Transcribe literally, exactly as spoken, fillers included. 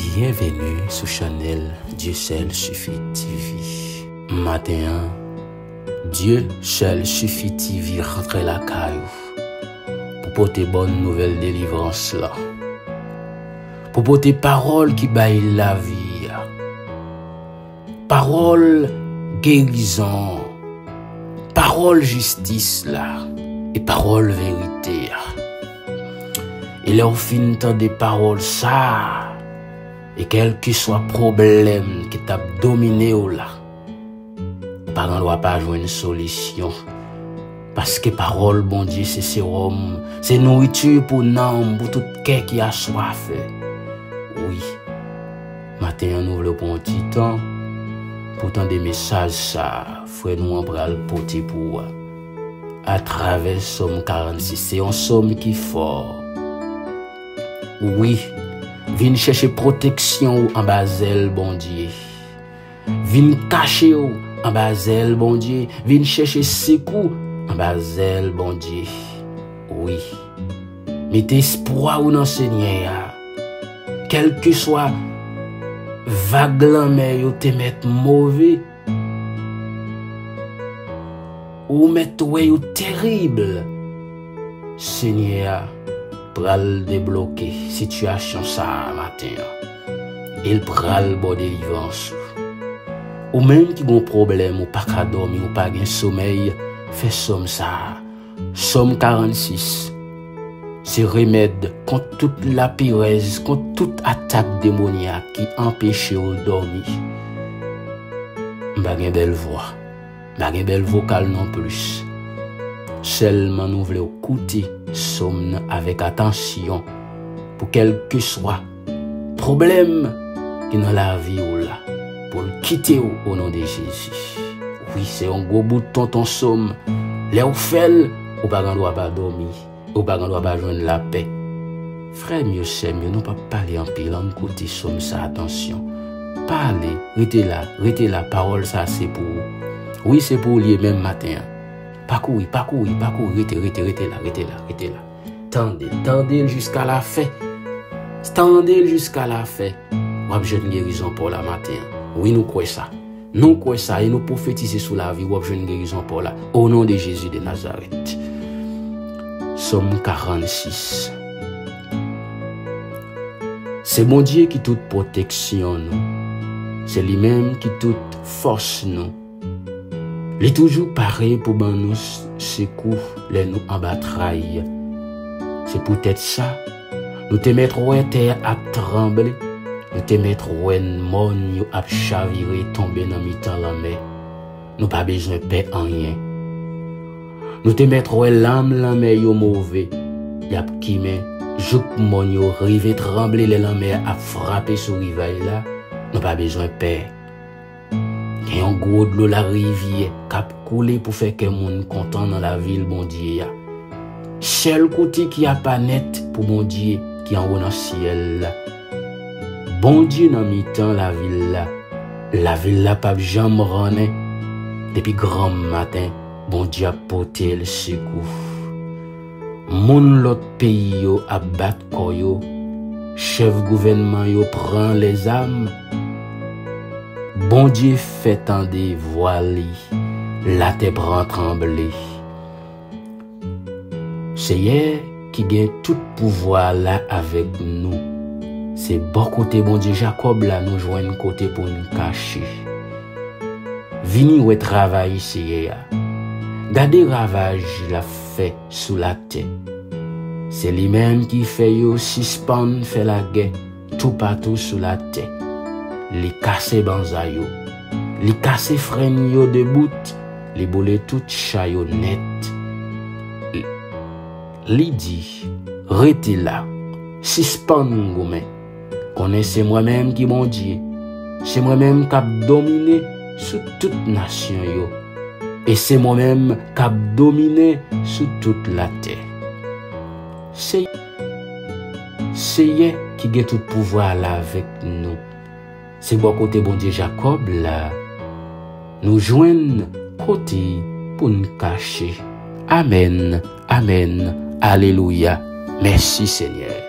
Byenveni sou chanèl Dieu Seul Suffit T V. Maten an, Dieu Seul Suffit T V rantre lakay ou pou pote bòn nouvèl delivrans lan, pou pote pawòl ki bay lavi a, pawòl gerizon, pawòl jistis la, e pawòl verite a. E lè w fin tande pawòl sa a, e kèlkeswa pwoblèm ki t ap domine w la, ou pa gen dwa pa jwenn solisyon. Paske pawòl Bondye se sewòm, se nouriti pou nanm, pou tout kè ki aswafe. Wi, maten an nou vle pran yon ti tan pou tande mesaj sa a, frè nou an pral pote pou ou a, atravè Sòm karannsis. Se yon sòm ki fò. Wi, vin chèche pwoteksyon ou anba zèl Bondye. Vin kache w anba zèl Bondye. Vin chèche sekou anba zèl Bondye. Wi. Mete espwa ou nan Senyè a. Kèlkeswa vag lanmè yo te mèt move, ou mèt wè yo terib, Senyè a pral debloke sitiyasyon sa a maten an. E l pral ba w delivrans ou. Ou menm ki gon pwoblèm, ou pa ka dòmi, ou pa gen somèy, fè sòm sa a. Sòm karannsis. Se remèd kont tout laperèz, kont tout atak demonyak ki anpeche w dòmi. M pa gen bèl vwa. M pa gen bèl vokal non plis. Sèlman nou vle w koute sòm nan avèk atansyon pou kèlkeswa pwoblèm ki nan lavi w la, pou l kite w o non de Jezi. Wi, se yon gwo bout tonton sòm. Lè w fè l, ou pa gen dwa pa dòmi. Ou pa gen dwa pa jwenn lapè. Frè m yo, sè m yo, nou p ap pale anpil, ann koute sòm sa, atansyon. Pale, rete la, rete la, pawòl sa se pou ou. Wi, se pou ou li ye menm maten an. Pa kouri, pa kouri, pa kouri, rete, rete, rete la, rete la, rete la. Tande, tande l jiska lafen. Tande l jiska lafen. W ap jwenn gerizon pa w la maten an. Wi, nou kwè sa. Nou kwè sa e nou pwofetize sou lavi w, w ap jwenn gerizon pa w la. O non de Jezi de Nazarèt. Sòm karannsis. Se Bondye ki tout pwoteksyon nou. Se li menm ki tout fòs nou. Li toujou pare pou ban nou s-, sekou lè nou anba tray. Se poutèt sa, nou te mèt wè tè a ap tranble, nou te mèt wè mòn yo ap chavire tonbe nan mitan lanmè. Nou pa bezwen pè anyen. Nou te mèt wè lanm lanmè yo move, y ap kimen jouk mòn yo rive tranble lè lanmè a ap frape sou rivaj la. Nou pa bezwen pè. Gen yon gwo dlo larivyè k ap koule pou fè kè moun kontan nan lavil Bondye a. Sèl kote ki apa nèt pou Bondye ki anwo nan syèl la. Bondye nan mitan lavil la. Lavil la p ap janm rannen. Depi granm maten, Bondye ap pote l sekou. Moun lòt peyi yo ap bat kò yo, chèf gouvènman yo pran lèzam. Bondye fè tande vwa li, latè pran tranble. Seyè ki gen tout pouvwa la avèk nou. Se bò kote Bondye Jakòb la nou jwenn kote pou n kache. Vini wè travay Seyè a. Gade ravaj l ap fè sou latè. Se li menm ki fè yo sispann fè lagè toupatou sou latè. Li kase banza yo. Li kase frenn yo de bout. Li boule tout cha yo nèt. Li, li di, rete la, sispann goumen. Konnen se mwen menm ki Bondye. Se mwen menm k ap domine sou tout nasyon yo. E se mwen menm k ap domine sou tout latè. Se Seyè ki gen tout pouvwa la avèk nou. Se bò kote Bondye Jakòb la nou jwenn kote pou n kache. Amèn, amèn, alelouya. Mèsi, Senyè.